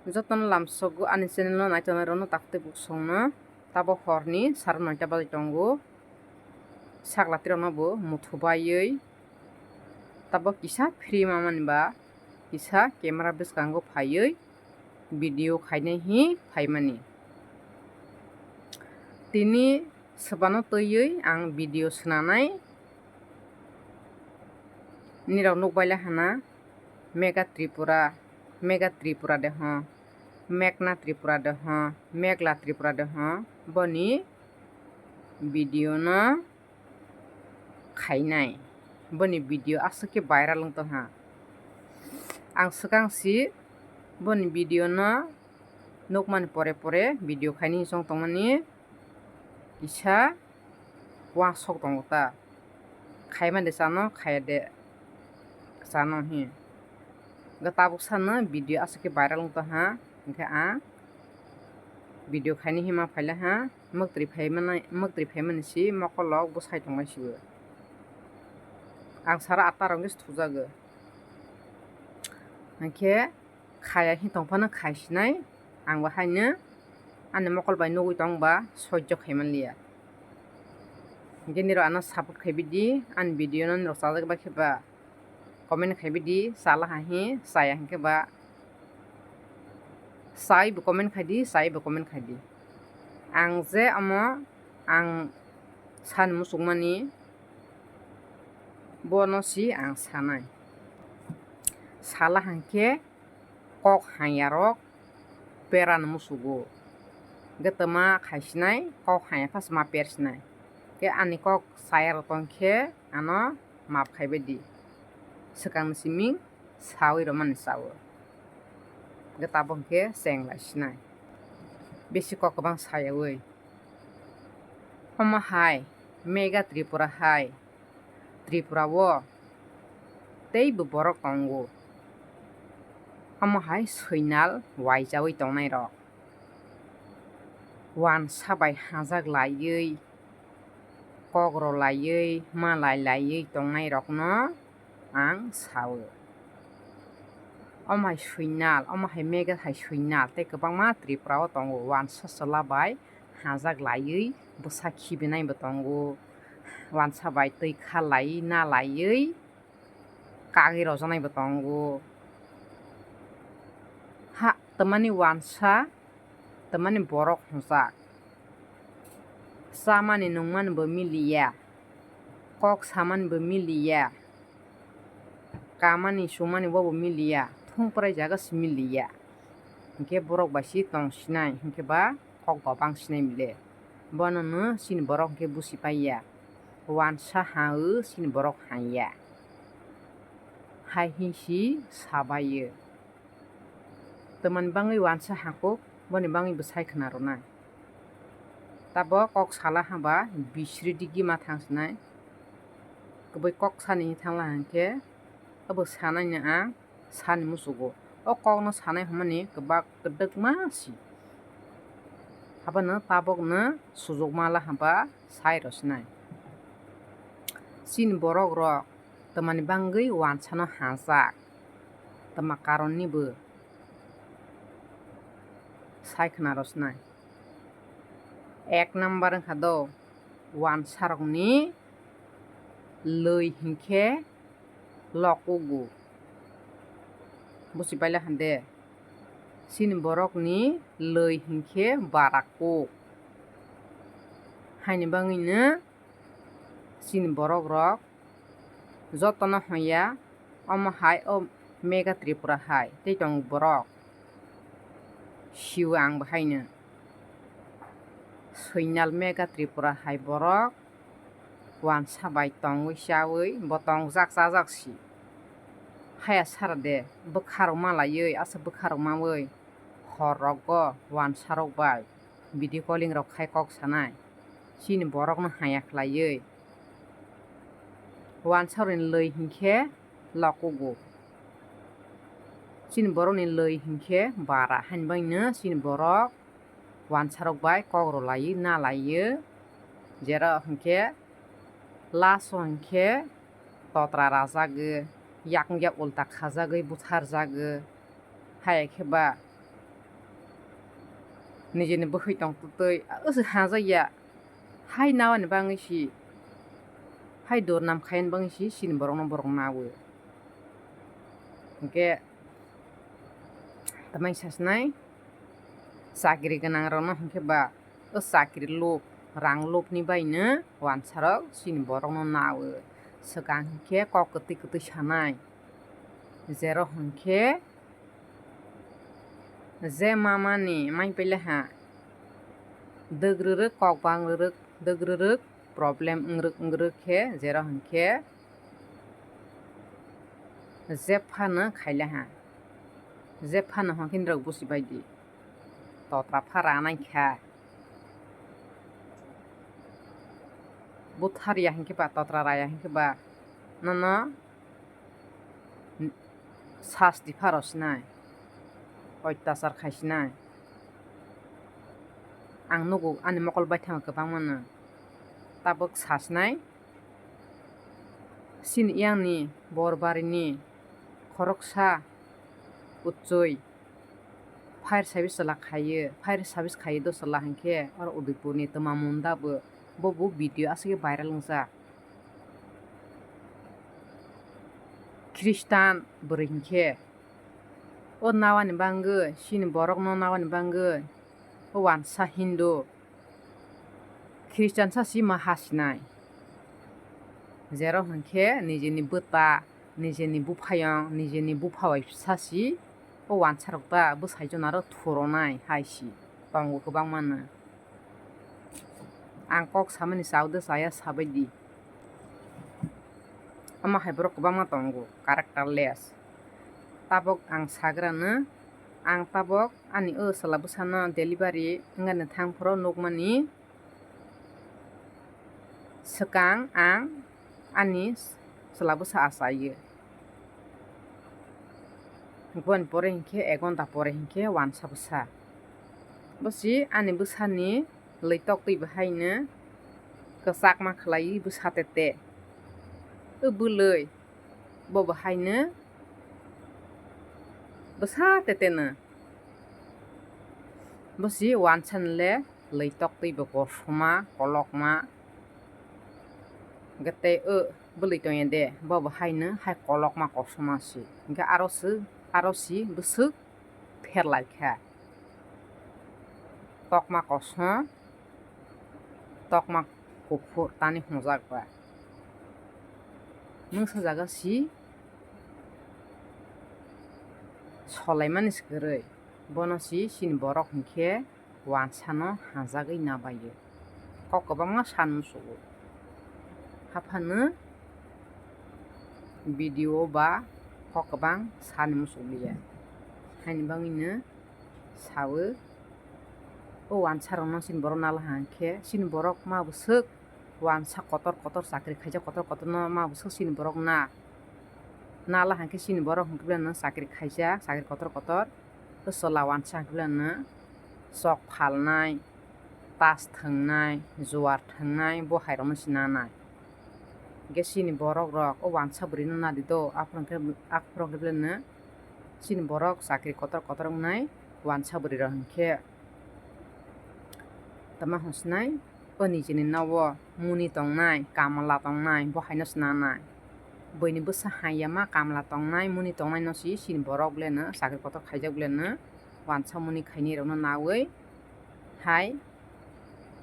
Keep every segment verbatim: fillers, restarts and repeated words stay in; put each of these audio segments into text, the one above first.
Jotono lamsogo ani channel no naitongnai rokno taktwi buksongno. Tabok horni saro noita bajai tongo. Sakla tirokno bo muthu baiwi tabok kisa free mamani ba kisa camera bwskango phaiwi video khainai hi phaimani. Tini swbano twiwi ang video swnanai. Nirok nukbaila hana Mega Tripura, Mega Tripura de ho, Mekna Tripura de ho, Megla Tripura de ho, boni video no khainai. Boni video aswk khe viral wng tongha. Ang swkang si boni video no nukmani pore pore video khaini chong tongmani kisa uansuk tongo ta. Khaima de chano, khaya de chano hi. Ga tabuk sano video aswk khe viral wng tongha, hwnkhe ang video khaini hima phaila ha, mwktwi phaimani, mwktwi phaimani si mokolok bwsai tongnai sibo. Ang sara atta rok thujagwi. Hwnkhe khaya hi tongphano khaisinai, ang bo haino ani mokol bai nugwi tongba sojjo khaimanliya. Hwnkhe nirok ano support khaibi di, ani video no nirok chajak bai khe ba comment khaibi di, chala hai hi chaya hwnkhe ba chai bo comment khai di, chai bo comment khai di. Ang je omo ang sani muchungmani bono si ang sanai. Sala hwnkhe kok hamyarok perano musugo. Hwnkhe twma khaisinai kok hamya phasma persinai. Hwnkhe ani kok sayarok tongkhe ano map khaibai di. Swkangni simi sawi rwmani sao. Hwnkhe tabuk hwnkhe cheng lai sinai. Bisi kok kwbang sayawi. Omo hai Mega Tripura hai. Tripura o teibo borok tongo. Omo hai swinal waijawi tongnairok. Wansa bai hajak laiwi, kok rw laiwi, malai laiwi tongnairokno ang sao. Omo hai swinal, omo hai Mega hai swinal tei kwbangma Tripura o tongo. Wansa chwla bai hajak laiwi bwsa khibinai bo tongo, wansa bai twi kha lai na laiwi kagwi rwjaknai bo tongo. Ha, twmani wansa, twmani borok hwnjak. Chamani nungmani bo miliya, kok samani bo miliya, kamani chumani bo bo miliya, thung prai jaga se miliya. Hwnkhe borok bai se tong sinai, hwnkhe ba kok bo bang sinai mile. Bono no chini borok hwnkhe busi paiya. Wansa ha o chini borok hanya. Hai hinsi sabaio. Twmani bangwi wansa hakuk, boni bangwi bwsai khna rwnai. Tabok kok sala haba bisri digi ma thang sinai. Kwbwi kok sani thangla hwnkhe, abo sanaino ang sani musugo. O kokno sanai hwnmani kwbak kwdwkma si. Habono tabokno sujukma la hwnba sai rw sinai. Chini borok rok twmani bangwi wansano hajak, twma karonni bo sai khna rw sinai. Ek number wngkha do wansarokni lwi hinkhe lokugu. Busi paila hande. Chini borokni lwi hinkhe barakuk. Haini bangwino chini borok rok jotono hwnya, omo hai o Mega Tripura hai tei tongo borok. Sio ang bo haino. Swinal Mega Tripura hai borok wansa bai tongwi chawi bo tongjak chajak si. Haya sara de bwkha rok malaiwi asa bwkha rok mawi hor rogo wansa rok bai video calling rok khai kok sanai. Chini borok no haya khlaiwi wansa rokni lwi hinkhe lokugo. Chini borokni lwi hinkhe bara haini bagwino chini borok wansarok bai kok rw laiwi na laiwi, jera hinkhe last o hinkhe totra rajagwi, yakung yak ulta khajagwi butharjagwi, hai khe ba Nijini bwkhwi tongtwtwi, o se hajakya. Hai nawani bangwi si, hai durnam khaiyani bangwi si, chini borokno borok nawi. Hinkhe tamai sasinai, chakri gwnangrokno hinkhe ba o chakri lub, rang lubni baino wansarok chini borokno nawi. Swkang hinkhe kok kwtwi kwtwi sanai, jerok hinkhe je mamani mai pailaha, dwgrwrwk, kok bangrwrwk, dwgrwrwk, problem wngrwk wngrwk khe, jerok hinkhe jephano khailaha. Jephano hinkhe norok buchibaidi, totra pha ranai kha. Butharya hinkhe ba, totra raya hinkhe ba, nono sasti pha rw sinai, oitachar khai sinai. Ang nugo ani mokol baithang kwbangmano. Tabuk sasinai, chini yangni Borbarini khoroksa Uchui fire service chwla khaiyo, fire service khaiyo do chwla hinkhe oro Udaipurni Twma Munda bo, bo bo video aswk viral wngjak. Khristan bwrwi hinkhe o nawani bangwi, chini borokno nawani bangwi o wansa Hindu, Khristian sa si ma ha sinai. Jerok hinkhe nijini bwta, nijini buphayong, nijini bupha bai sa si o wansarok ta bwsai jonaro thuronai hai si tongo kwbangmano. Ang kok samani chao de chaya sabaidi. Omo hai borok kwbangma tongo, characterless. Tabok ang sagrano, ang tabok ani o chwla bwsano delivery wngani thang phuru nukmani swkang ang ani chwla bwsa achaio. Boni pore hinkhe ek ghonta pore hinkhe wansa bwsa. Bo si ani bwsani lwi tok twi bo haino kwchakma khlaiwi bwsa tete. O bwlwi bo bo haino bwsa teteno. Bo si wansa le lwi tok twi bo kosom ma kolokma. Hinkhe tei o bwlwi tongya de, bo bo haino hai kolokma kosom ma si. Hinkhe aro si, aro si bwswk pherlai kha. Tokma kosom, tokma kuphur tani hwnjak ba. Mungsa jaga si solaimani se kwrwi. Bono si chini borok hinkhe wansano hajagwi nabaio. Kok kwbangma san musugo. Haphano video ba kok kwbang sani musukliya. Haini bagwino sawi o wansarokno chini borok nalaha hinkhe chini borok ma bwswk wansa kotor kotor chakri khaijak kotor kotorno ma bwswk chini borok na. Nalaha hinkhe chini borok hinkhe chakri khaijak, chakri kotor kotor. O chwla wansa hwnkhe beleno chok phalnai, tas thwngnai, juar thwngnai, bo hairokno se nanai. Hinkhe chini borok rok o wansa bwrwino nadi do, aphuru hwnkhe, aphuru hwnkhe beleno chini borok chakri kotor kotor wngnai wansa bwrwi rok hinkhe. Tama hwnsinai, o nijini nogo muni tongnai, kamla tongnai, bo haino se nanai. Buini bwsa hamya ma kamla tongnai, muni tongnai no si chini borok beleno chakri kotor khaijak beleno wansa muni khainai rokno nawi hai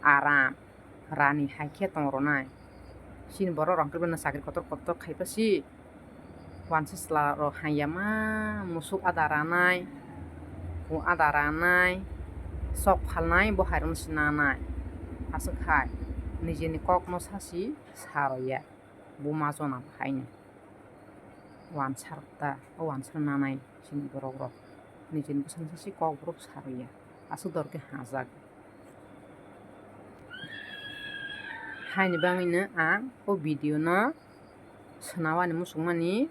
aram rani hai khe tong rwnai. Chini borok rok hwnkhe beleno chakri kotor kotor khai pha si. Wansa chwla rok hamya ma musuk ada ranai, ku ada ranai, sok phalnai, bo hai rokno se nanai. Aswk hai nijini kokno sa si sa rwya, buma jona bo haino. Wansa rok ta, o wansa nanai chini borok rok nijini bwsano sa si kokborok sa rwya, aswk dor khe hajak. Haini bagwino ang o video no swnawani muchungmani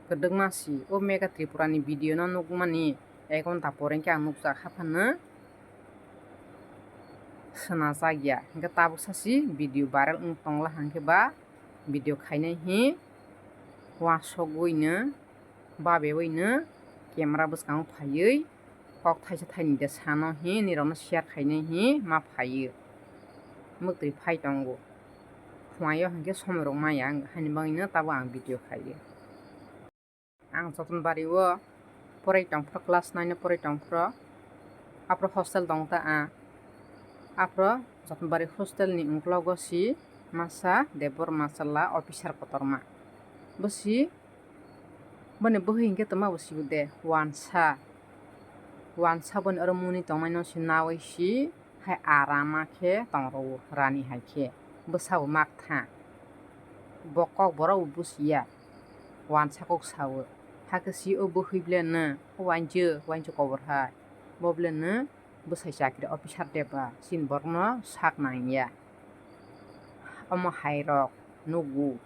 kwdwkma si. O Mega Tripura ni video no nukmani ek ghonta pore khe ang nukjak, haphano swnajak ya. Hinkhe tabuk sa si video viral wng tongla hinkhe ba video khainai hi uansugwino babewino camera bwskango phaiwi kok thaisa thaini de sano hi nirokno share khainai hi ma phaio. Mwtwi phai tongo. Phuaio hinkhe somoi rok maya wng haini bagwino tabuk ang video khaio. Ang Jotonbari o porai tongphuru, class nine o porai tongphuru. Aphuru hostel tong ta ang. Aphuru Jotonbari hostel ni uklogo si masa Debbarma chwla officer kotorma. Bo si, boni bwhwi hinkhe twma bo sibo de, wansa. Wansa boni oro muni tongnaino si naui si hai arama khe tongrwo rani hai khe. Bwsabo mak tha. Bo kok borok bo busiya. Wansa kok sao. Hakhe si o bwhwi ble no, o wainjwk, wainjwk kobor hai. Bo ble no bwsai chakri officer de ba, chini borokno sak nangya. Omo hai rok nugo.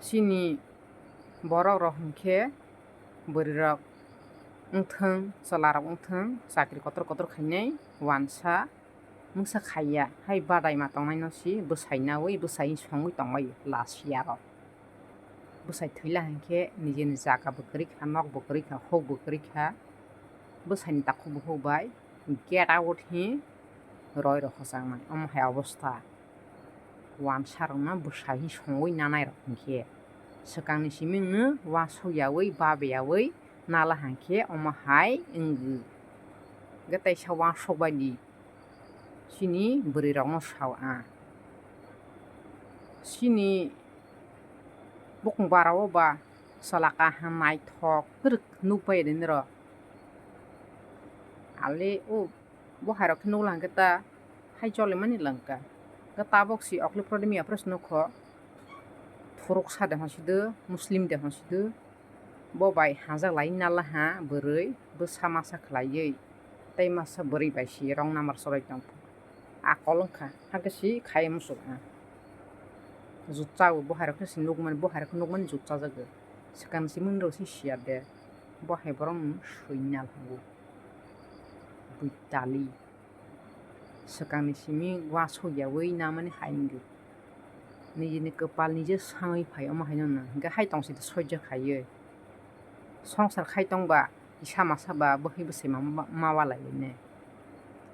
Chini borok rok hinkhe bwrwi rok wngthwng, chwla rok wngthwng, chakri kotor kotor khainai, wansa, mungsa khaiya, hai badai ma tongnaino si bwsai naui, bwsai songui tonglaio lasiya rok. Bwsai thwila hinkhe nijeni jaga bo kwrwi kha, nok bo kwrwi kha, huk bo kwrwi kha, bwsaini takhuk bo huk bai, get out hi roi rok hochaknai, omo hai obostha. Wansa rokno bwsai hi songui nanai rok hinkhe swkangni simingno uansuk yaui, babe yaui nala hinkhe omo hai wngwi. Hwnkhe teisa uansuk bai di. Chini bwrwi rokno sao ang. Chini bukung bara o ba chwla kaham naithok kwrwk nukbai ri nw rw. Ale o bo hai rok khe nukla hwnkhe ta hai cholimani langkha. Hwnkhe tabok si okli prodimi apres nukho. Thuruksa de hwnsidu, Muslim de hwnsidu. Bo bai hajak lai nalaha bwrwi, bwsa masa khlaiwi, tei masa bwrwi bai si wrong number chwrai tong. Akol wngkha, hakhe si khai muchuk ha. Jut chao, bo hai rok khe si nukmani, bo hai rok khe nukmani jut chajago. Swkang simung rok si siya de, bo hai borok no swi nal hago. Buitali. Swkangni simi uansuk yaui namani hai wngdi. Nijini kwpal nije sangwi phai omo haino nwng hwnkhe hai tongsi de soijo khaiwi. Songsar khai tongba kisa masa ba bwkhwi bwsai ma, ma, ma walai ne.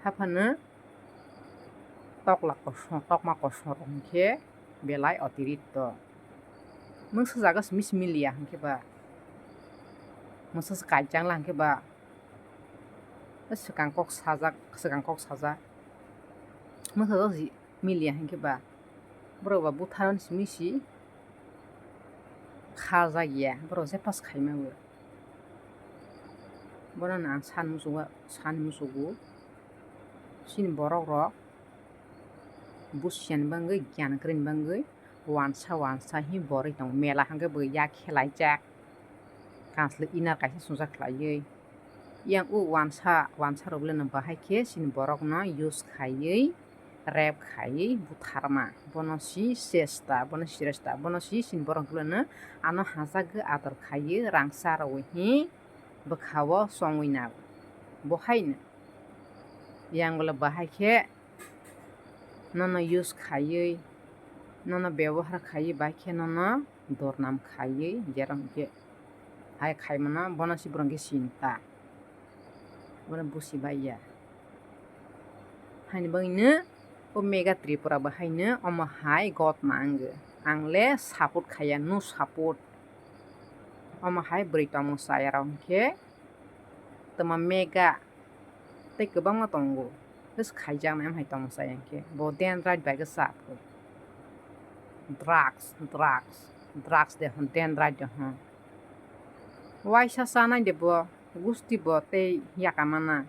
Haphano tokla kosong, tokma kosong rok hwnkhe belai otiritto. Mungsa jaga simi simi liya hwnkhe ba. Mungsa se kaichang la hwnkhe ba. Swkang kok sajak, swkang kok sajak. Mwthajak si miliya hinkhe ba. Borok ba butharmani simi si kha jak ya. Borok je pass khaima bo. Bono no ang sani muchungo, sani muchungo. Chini borok rok busiani bagwi, gyan kwrwini bagwi. Wansa wansa hi borwi tongo, mela hwnkhe bo yak khelaijak, kanslwi inner kaisa swngjak khlaiwi. Yang o wansa, wansa rok le no bahai khe chini borok no use khaiwi, rape khaiwi butharma. Bono si sesta, bono sresta, bono si chini borok le no ano hachakgwi ador khaiwi rangsa rwi hi bwkha o chongwi nago. Bo hai no yang le bahai khe nono use khaiwi, nono bebohar khaiwi, bai khe nono dornam khaiwi, jerok hwnkhe hai khaimano bono se borok hwnkhe sinta, bono busi baiya. Haini bagwino o mega Tripura bo haino omo hai gotma wngkha. Ang le support khaiya, no support. Omo hai bwrwi tongmung chaya rok hwnkhe tongma mega tei kwbangma tongo. Just khaijaknai omo hai tongmung chaya hwnkhe bo dendrite bai khe cha phuru. Drugs, drugs, drugs de hwn, dendrite de hwn. Waisa chanai de bo, gusti bo tei yaka mana.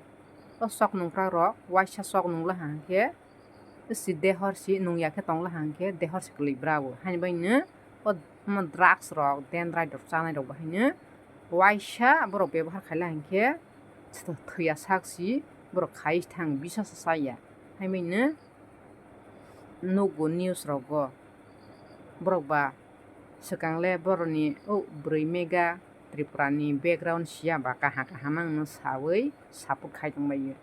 O chok nungkra rok waisa chok nungla hwnkhe si dehor si nungya khe tongla hwnkhe dehor si kwlwi bra o. Haini bagwino o drugs rok, dendrite rok chanai rok bahaino waisa borok bebohar khaila hwnkhe thwiya sak si borok khai thang bisa sa chaya. Haini bagwino nugo news rogo borok ba swkang le borokni o bwrwi mega Tripura ni background siya ba kaha kaha mangno sawi support khai tonglaio.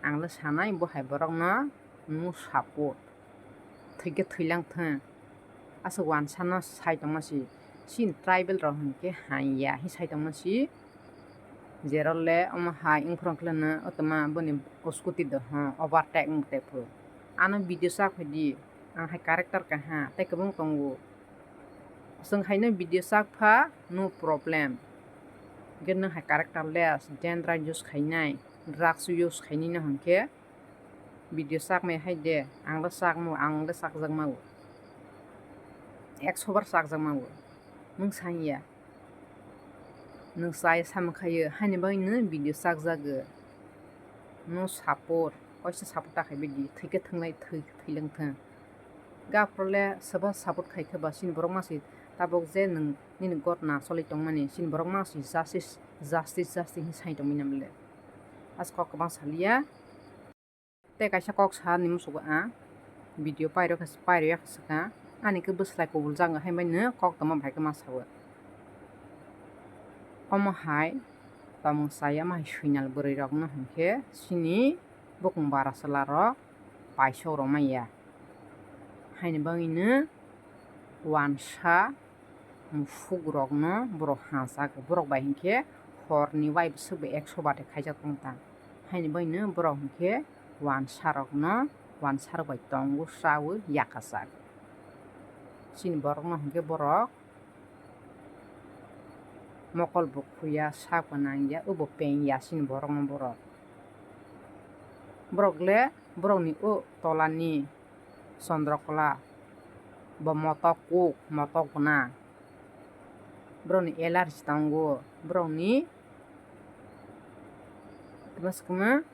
Ang le sanai bo hai borokno no support. Thwikhe thwilang thung. Aswk wansano sai tongma si. Chini tribal rok hinkhe hanya hi sai tongma si. Jerole omo hai wngphuru khleno otoma boni scooty do ho overtake wng tephu. Ano video sak phaidi, ang hai character kaha tei kwbang tongo. Chwng haino video sak pha, no problem. Hinkhe nwng hai character less, dandruff use khainai, drugs use khainai no hinkhe video sakmai hai de, ang le sakmo, ang le sakjakma o. Ekso bar sakjakma o. Nwng sanya. Nwng chaya samung khaio, haini bagwi nwng video sakjago. No support, kaisa support ta khai bidi, thwikhe thwnglai, thwi, thwilang thang. Gaphro le sobo support khai khe ba chini borok masi tabuk je nwng nini gotna choli tongmani, chini borok masi justice, justice, justice hinwi sai tongmani namle. As kok kwbang saliya. Tei kaisa kok sa ni musugo ang video pairo khe, pairo ya khe swkha. Ani khe bwslai kubul jang hai bai no kok tongma bai khe ma sao. Omo hai tongmung chaya ma hai swinal bwrwi rok no hinkhe chini bukung bara chwla rok paisok rok manya. Haini bagwi no wansa musuk rok no borok hachak, borok bai hinkhe hor ni wai bwswk bai ekso bati khaijak tong ta. Haini bagwi no borok hinkhe wansa rok no, wansa rok bai tongo, chawi yakajak. Chini borok no hinkhe borok mokol bo khuya, sak bo nangya, obo pengya chini borok no borok. Borok le borok ni o tola ni Chandrakala, bo motok kuk, motok gwnang. Borokni allergy tongo, borokni tma se kwma,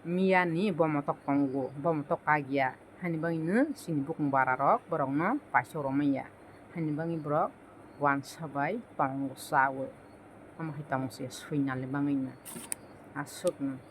miyani bo motok tongo, bo motok kagya. Hani bagwino chini bukung bara rok borokno paisok rwmanya. Hani bagwi borok wansa bai tongo chawi. Omo hai tongse swinani bagwino aswkno.